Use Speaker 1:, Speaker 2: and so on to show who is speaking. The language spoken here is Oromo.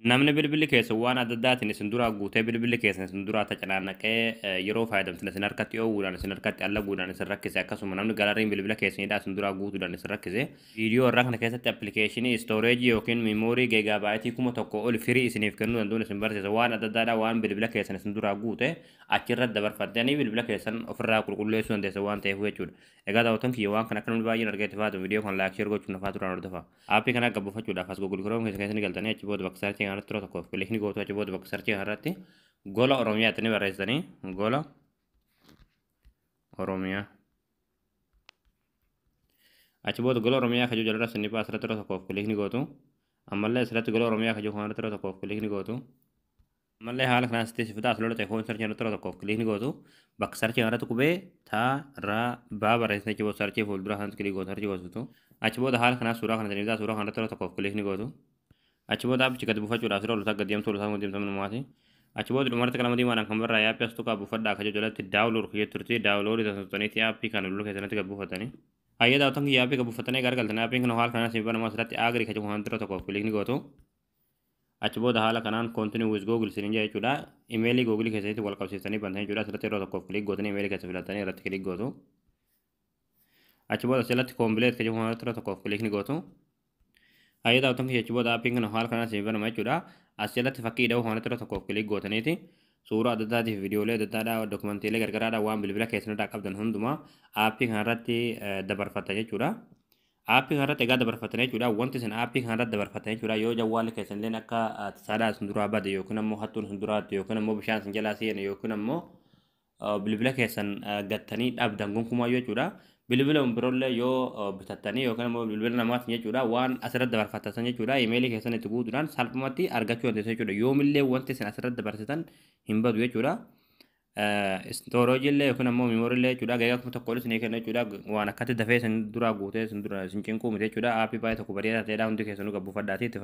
Speaker 1: Namni bilbilli keessan waan adda addaatiin isin duraa guutee bilbilli keessan isin duraa tacanaannaqee yeroo fayyadamtan isin harkatti oowwuudhaan, isin harkatti allaguudhaan isin rakkise, akkasuma namni galarriin bilbila keessanidhaa isin duraa guutuudhaan isin rakkise, viidiyoo irraa kana keessatti appilikeeshinii storage yookiin memory gigabyte 1000 ol free isiniif kennuu danda'uun isin barsiisa. Waan adda addaadhaa waan bilbila keessan isin duraa guute achirratti dabarfattanii bilbila keessan ofirraa qulqulleessuu dandeessa waan ta'eef jechuudha. Egaa daawwattoon kiyya, waan kana akka namni baay'een argee itti fayyadamu viidiyoo kana like, share gochuun nafaa turaan hordofa. Aappii kana akka buufachuudhaaf as Google Chrome keessa keessanii galtanii, achi booda bakka search kanarratti yeroo tokkoof click ni gootu. Achi booda bakka search kanarratti Gola Oromiyaa jettanii barreessitanii, Gola Oromiyaa. Achi booda Gola Oromiyaa kajuu jalirra sinni ba'a, asirratti yeroo tokkoof click ni gootu. Ammallee asirratti Gola Oromiyaa kajuu kanarratti yeroo tokkoof click ni gootu. Ammallee haala kanaan sitti si fidaa, as lola ta'e search irratti yeroo tokkoof click ni gootu. Bakka search kanarratti qubee taa raa baa barreessitanii, achi booda search fuuldura kanatti click gootu, search gootu. Achi booda haala kanaan suuraa kana siniif, suuraa kanarratti yeroo tokkoof click ni gootu. Achi booda aappichi gadi buufachuudhaaf sirra ol gadi deemtu, ol deemtu numaati. Achi booda dhumarratti qalama diimaadhaan kan barraa'e aappii as tuqaa buufadhaa akka jalatti download kiyya turte, download taasisanii aappii kana bilbila keessanitti gad buufatanii. Hayyee daawwattoon kiyya, aappii gad buufatanii gargaltanii, aappiin kun haala kanaan siif banamu, asirratti agree kan jedhu kan tokkoof click ni gootu. Achi booda haala kanaan "Continue with Google" isiniin jedha jechuudha. Imeelii Google keessatti wal qabsiistanii bantan jechuudha. Asirratti yeroo tokkoof click gootanii imeelii keessa filattanii irratti click gootu. Achi booda asirratti complete kan jedhu kan yeroo tokkoof click ni gootu. Hayyee daawwattoon kiyya, achi booda aappiin kun haala kanaan siif banama jechuudha. As jalatti fakkii dha'uu kanatti yeroo tokkoof click gootaniiti suuraa adda addaatii fi viidiyoolee adda addaadhaa, dokumantiilee gargaraadhaa waan bilbila keessanirraa qabdan hundumaa aappii kanarratti dabarfatta jechuudha. Aappii kanarratti egaa dabarfattan jechuudha. Wanti isin aappii kanarratti dabarfattan jechuudha. Yoo jawwaalli keessan illee akka tasaadhaa isin duraa bade, yookiin ammoo hattuun isin duraatti, yookiin ammoo bishaan isin jalaa seene, yookiin ammoo bilbila keessan gattanii dhabdan gonkumaa jechuudha. Bilbila biroollee yoo bitattanii yookiin ammoo bilbila namaatiin jechuudha, waan asirratti dabarfattan jechuudha, imeelii keessan itti guutuudhaan salphumatti argachuu dandeessu jechuudha. Yoomillee wanti isin asirratti dabarsitan hin badu jechuudha. Storage illee yookiin ammoo memory illee jechuudha giga 1000 olis ni kenna jechuudha. Waan akkatti dafee isin duraa guutee isin dura isin cinquu miti jechuudha. Aappii baay'ee tokko bareedaa ta'edha. Hundi keessanuu gad buufadhaatii itti